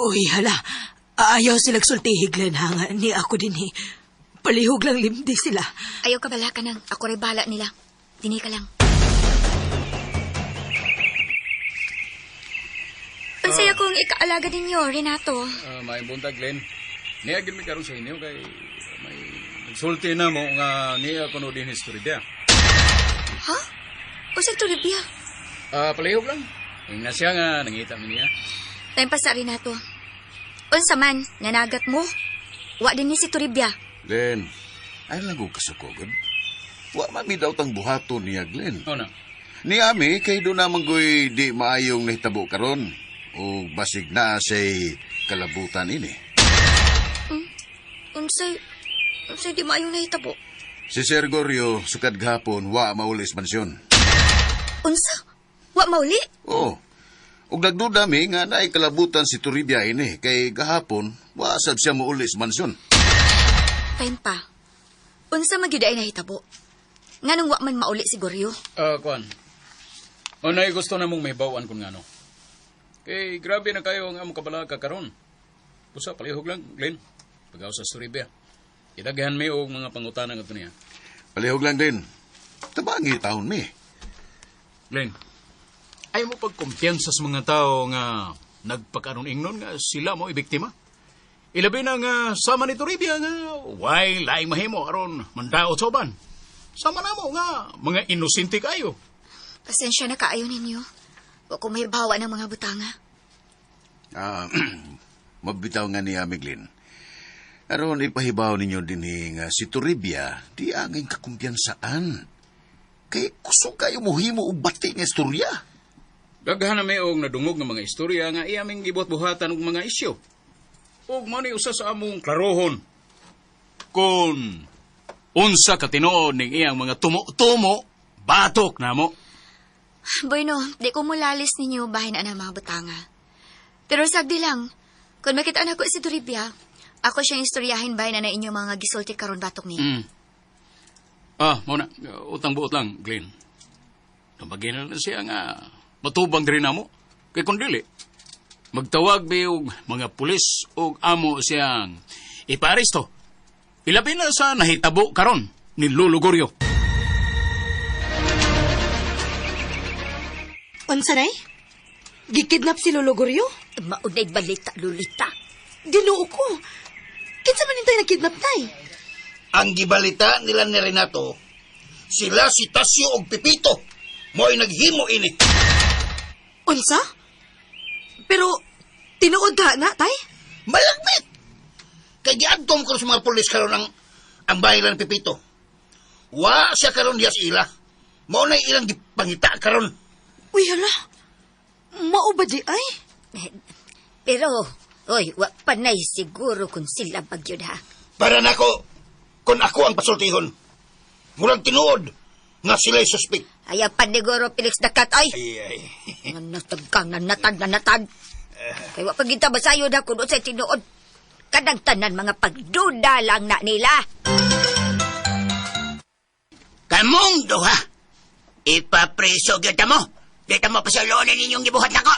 Uy, hala. Ayaw sila sultihi, Glenn, ha? Nga, ni ako din, eh. Palihog lang limdi sila. Ayaw ka bala ka nang, ako rin bala nila. Dini ka lang. Unsay akong ikaalaga ninyo, Renato? May buntag, Glenn. Niya gid mi karon sa inyo kay may nagsulti na mo nga niya kuno din istorya. Ha? Unsay Toribia? Palihog lang. Ingna siya nga nangita mi niya. Time pa sa Renato. Unsa man, nanagat mo? Wa din ni si Toribia. Glenn, ay lang ko kasukogod. Wa man mi daw tang buhaton niya, Glenn. O na. Ni ami, kay doon naman ko'y di maayong nahitabo karon. O basig na say kalabutan ini. Unsay di maayong nahitabo? Si Sir Gorio, sukad gahapon, wa maulis mansyon. Unsa? Wa mauli? Oo. Ug nagduda mi nga naay kalabutan si Toribia ini kay gahapon wa sab siya muulis mansyon. Time pa. Unsa man gyud ay nahitabo? Nganong wa man mauli si Goryo? Kuan. Unay gusto na mong may bawaan kun ngano. Kay grabe na kayo ang among kabalaka karon. Busa palihog lang, Glenn. Pagaw sa Suribia. Idaghan mi og mga pangutana ngadto niya. Palihog lang din. Tabangi taon mi. Glenn, ay mo pagkumpiyansa sa mga tao nga nagpakaron ingnon nga sila mo ibiktima. Ilabi na nga sama ni Toribia nga way laing mahimo aron mandaot sa uban. Sama na mo nga mga inosente kayo. Pasensya na kaayo ninyo. Wa ko may bawa ng mga butanga. Ah, mabitaw nga ni Ami Glenn. Aron ipahibaw ninyo dinhi nga si Toribia di angin kakumpiyansaan. Kay kusog kayo muhimo og bati nga istorya. Daghan na may og nadungog nga mga istorya nga iya aming gibuhat-buhatan og mga isyu. Ug mao ni usa sa among klarohon. Kung unsa ka tinuod ning iyang mga tumo-tumo, batok namo. Bueno, di ko mulalis ninyo bahin na mga butanga. Pero sagdi lang, kung makita na ko si Toribia, ako siyang istoryahin bahin na inyong mga gisulti karon batok niya. Ah, mao na. Utang buot lang, Glenn. Tumagin na lang siya nga matubang diri namo. Kay kung dili, magtawag bi og mga pulis og amo siyang iparesto. Ilabi na sa nahitabo karon ni Lolo Goryo. Unsa nay? Gikidnap si Lolo Goryo? Maunay balita, Lolita. Ginoo ko. Kinsa man intay nagkidnap tay? Ang gibalita nila ni Renato, sila si Tasyo og Pipito. Mo'y naghimo ini. Unsa? Pero tinuod ka na, tay? Malagmit! Kay giadtom ko sa mga pulis karon ang bahay ng Pipito. Wa siya karon diya sa ila. Mao na ilang gipangita karon. Uy, hala. Mao ba di ay? Pero, oy, wa pa na'y siguro kung sila bagyod ha. Para nako, kung ako ang pasultihon. Murag tinuod nga sila'y suspect. Ayaw pa niguro Felix Dakat, ay. Ay, ay. Nanatag ka, nanatag, nanatag. Kaya wa pa kita basayo na kung unsay tinuod. Kanang tanan mga pagduda lang na nila. Kamong duha, ipapreso gyud ta mo. Di ta mo pasalonan ninyong gibuhat nako.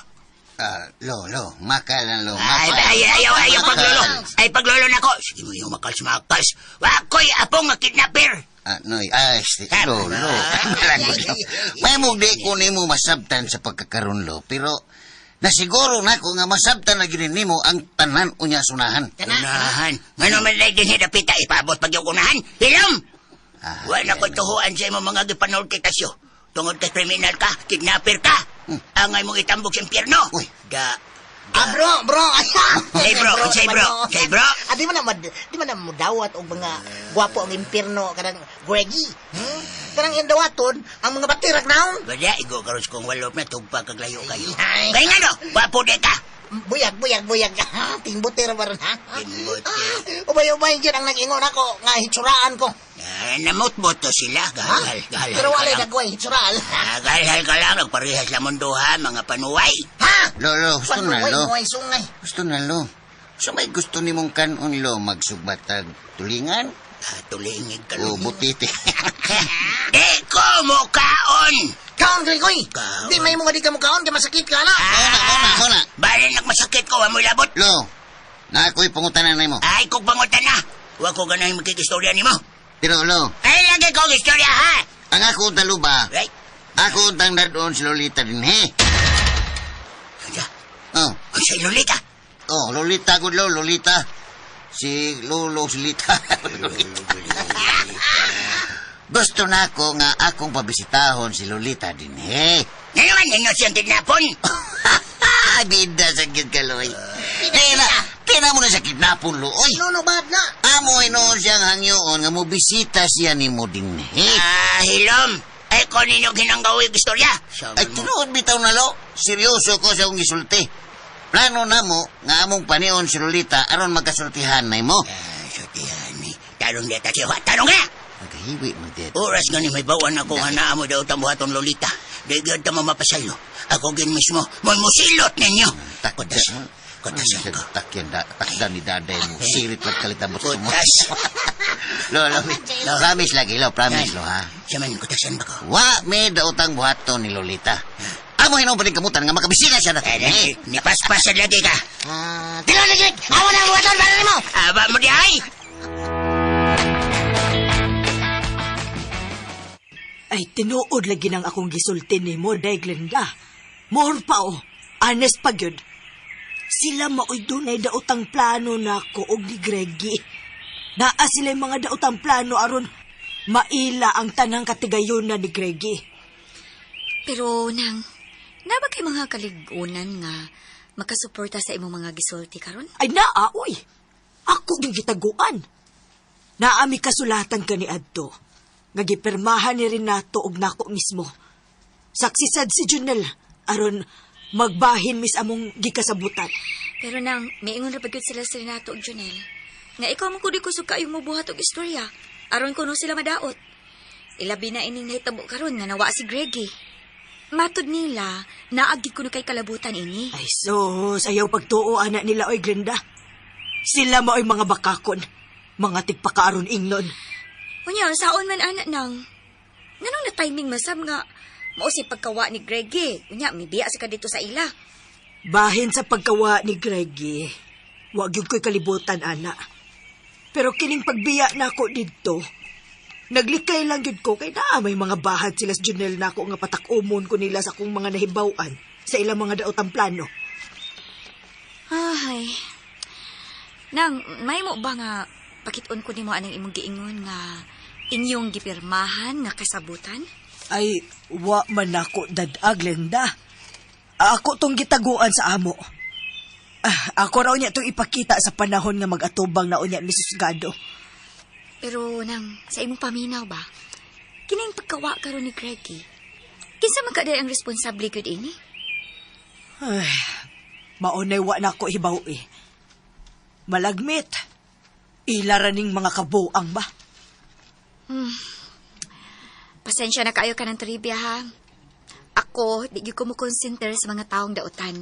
Ah, lo, makalan lo, Ay, ay, ay, ay, ay, paglolo. Ay, paglolo nako. Sige mo yung makals, makals. Wa ko'y apong nga kidnapper. Ah, noy, ay, sti, lo, lo. May mo di ko nimo masabtan sa pagkakaroon lo, pero Nasiguro na ko nga masabtan na gini nimo ang tanan unya sunahan. Unahan. Ngano man lay dinhi dapita ipaabot pag yung unahan. Hilom! Wala ko tuhuan sa imong mga gipanulti kasyo. Tungod kay kriminal ka, kidnapper ka. Angay mong itambok sa impyerno. Da. Ah, bro, bro. Say bro, say bro, say bro. Ah, di man na di man na mudawat og mga gwapo ang impierno kanang Greggy. Hmm? Kanang iyang dawaton ang mga batirak naon. Bada, igo karon kong walop na tugpa kag layo kayo. Ay. Kay ngano, gwapo di ka. Buyag, buyag, buyag. Timbuter ba ron, ha? Timbuter. Ubay-ubay dyan ang nag-ingon ako nga hitsuraan ko. Ah, namutbot to sila. Gahal, gahal. Pero walay nagway hitsural. Ah, galhal ka lang. Nagparehas lamon duha, mga panuway. Ha? Lo, lo, gusto na, Panuway, lo. nuway, sungay. Gusto na, lo. So may gusto nimong kanon, lo, magsubatag tulingan? Ah, tulingig ka, O butiti. Di ko mukaon! Kaon, Gregoy! Kaon. Di may mga di ka mukaon, kay masakit ka na. Muna, muna, muna. Bali nagmasakit ko, amoy labot. Lo, na ako'y pangutanan nimo. Ay, kung pangutan na. Wa ko ganahin makikistorya nimo. Pero, lo, Ay, lagi kong istorya, ha? ang ako talo ba? Right? Ako tang dadon si Lolita din, he? Ano? Oh. Ay, si Lolita. Oh, Lolita, good lo, Lolita. Si Lolo, si Lita. Gusto na ako nga akong pabisitahon si Lolita din, he? Ngayon, ninyo siyang kidnapon. Bida sa gyud ka, Loy. Tina, tina mo na sa kidnapon, Lo. Oy, No, no, bad na. amoy noon siyang hangyoon nga mo bisita siya ni mo din, he? Ah, hilom. Ay, ko ninyo ginanggawin istorya. Ay, tinuod bitaw na, Lo. Seryoso ko sa akong gisulti. Plano na mo nga among panion si Lolita aron magkasultihan na mo. Ah, sultihan ni. Tarong deta siya. Tarong nga! Naghiwi man dito. Oras nga ni may bawan ako nga naa mo daw tambuhaton Lolita. Di gyud ta mamapasaylo. Ako gin mismo, mo'y musilot ninyo. Kutas. Kutas ko. Takyan da, takda ni daday mo. Sirit lang kalitabot ko mo. Kutas. Lo, lo, promise lagi, lo, promise, lo, ha? Siya man, kutasan ba ko? Wa may daotang buhaton ni Lolita. Amo hinom pa kamutan nga makabisita siya na. Eh, ni paspasan lagi ka. Ah, tinuod na, Greg! Awa na ang buhaton para nimo! Aba mo di ay! Ay, tinuod lagi nang akong gisulti nimo, Day Glenda. More pa oh. Honest pa gyud. Sila maoy dunay daotang plano nako og ni Greggy. Naa sila mga daotang plano aron maila ang tanang katigayonan ni Greggy. Pero nang, na ba kay mga kaligunan nga makasuporta sa imong mga gisulti karon? Ay naa, oy. Ako yung gitaguan. Naami kasulatan ka ni Adto. Nga gipirmahan ni Renato og nako mismo. Saksisad si Junel aron magbahin mis among gikasabutan. Pero nang, miingon ra pa gyud sila sa Renato ug Junel. Nga ikaw man kundi kusog kaayo mobuhat og istorya. Aron kuno sila madaot. Ilabi na ining nahitabo karon nga nawa si Greggy. Matod nila, naagi kuno kay kalabutan ini. Ay sus, ayaw pagtuo ana nila oy Glenda. Sila maoy mga bakakon. Mga tigpakaaron ingnon. Unya, saon man ana nang. Nganong na timing masam nga mao si pagkawa ni Greggy. Unya, mibiya sa ka dito sa ila. Bahin sa pagkawa ni Greggy, wa gyud ko'y kalibutan ana. Pero kining pagbiya nako didto, naglikay lang gyud ko kay naa may mga bahad sila sa Junel nako nga patak-umon ko nila sa akong mga nahibaw-an sa ilang mga daotang plano. Ay. Nang, may mo ba nga pakit-on ko nimo anang imong giingon nga inyong gipirmahan nga kasabutan? Ay, wa man nako dad-a, Glenda. Ako tong gitaguan sa amo. Ah, ako raw niya tong ipakita sa panahon nga mag-atubang na unya Mrs. Gado. Pero nang, sa imong paminaw ba, kining pagkawa karon ni Greggy, kinsa man kaday ang responsable gyud ini? Ay, maunay wa na ako hibaw eh. Malagmit. Ila ra ning mga kabuang ba? Pasensya na kaayo ka ng trivia ha. Ako, di gyud ko mo consider sa mga taong dautan.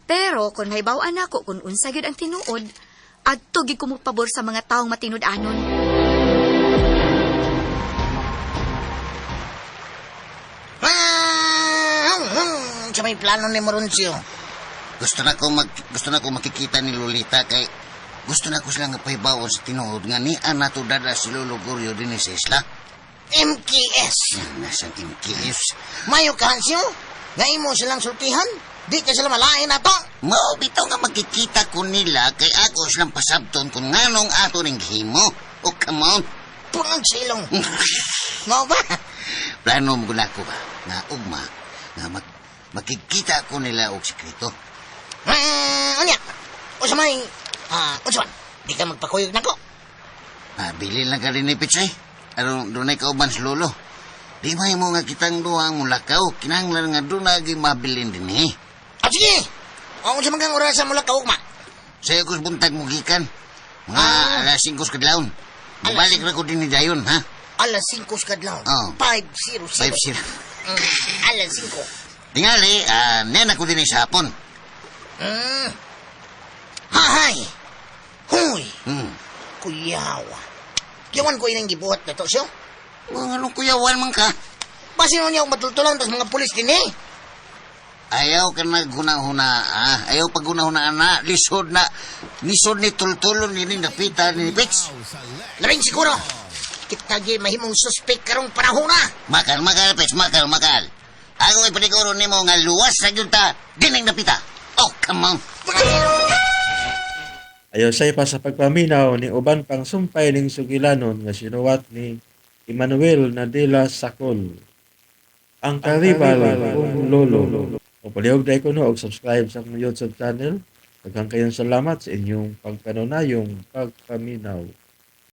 Pero kung mahibaw-an ako kung unsa gyud ang tinuod, adto gyud ko mo pabor sa mga taong matinud-anon. Sa may plano ni Moroncio. Gusto na ko makikita ni Lolita kay gusto na ko silang pahibaon sa tinuod nga ni nato dada si Lolo Goryo dinhi sa isla. MKS. Nasang MKS. Mayo kansyo? Nga imo silang sultihan? Di ka sila malain na to. Mao bitaw nga magkikita ko nila kay ako silang pasabton kung nganong ato ning gihimo. Oh, come on. Punang silong. Mao ba? Plano mo gud ako ba nga ugma nga makikita ko nila og sekreto. Unya. Unsa may unsa man? Di ka magpakuyog nako. Mabili lang ka rin ni Pitsay. Aron dunay kauban sa lolo. Di may mo nga kitang duha ang mulakaw. Kinahanglan nga doon lagi mabilin din eh. Ah, sige. O, unsa man kang orasa mulakaw ugma? Sayo ko sa buntag mo gikan. Mga alas 5 sa kadlawon. Mubalik ra ko din ni Dayon, ha? Alas 5 sa kadlawon. Oo. 5-0-0. 5-0. Alas 5. Tingali, nen ako din sa hapon. Hahay! Huy! Kuyawa. Kuyawan ko inang gibuhat na to, siyo. Mga anong kuyawan man ka? Basin mo niya akong matultulan tas mga pulis din eh. Ayaw ka naghuna-huna, ah. Ayaw paghuna-huna, na. Lisod na. Lisod ni tultulon ni napita ni Pits. Labing siguro. Kita gi mahimong suspek karong panahon na. Makal, makal, Pits, makal, makal. Ako ay paniguro nimo nga luwas sa gyud ta dining napita. Oh, come on. Ayo say pa sa pagpaminaw ni uban pang sumpay ning sugilanon nga sinuwat ni Emmanuel Nadila Sakol. Ang karibal kong lolo. O palihog dahil ko no, og subscribe sa akong YouTube channel. Daghang kayong salamat sa inyong pagpanunayong pagpaminaw.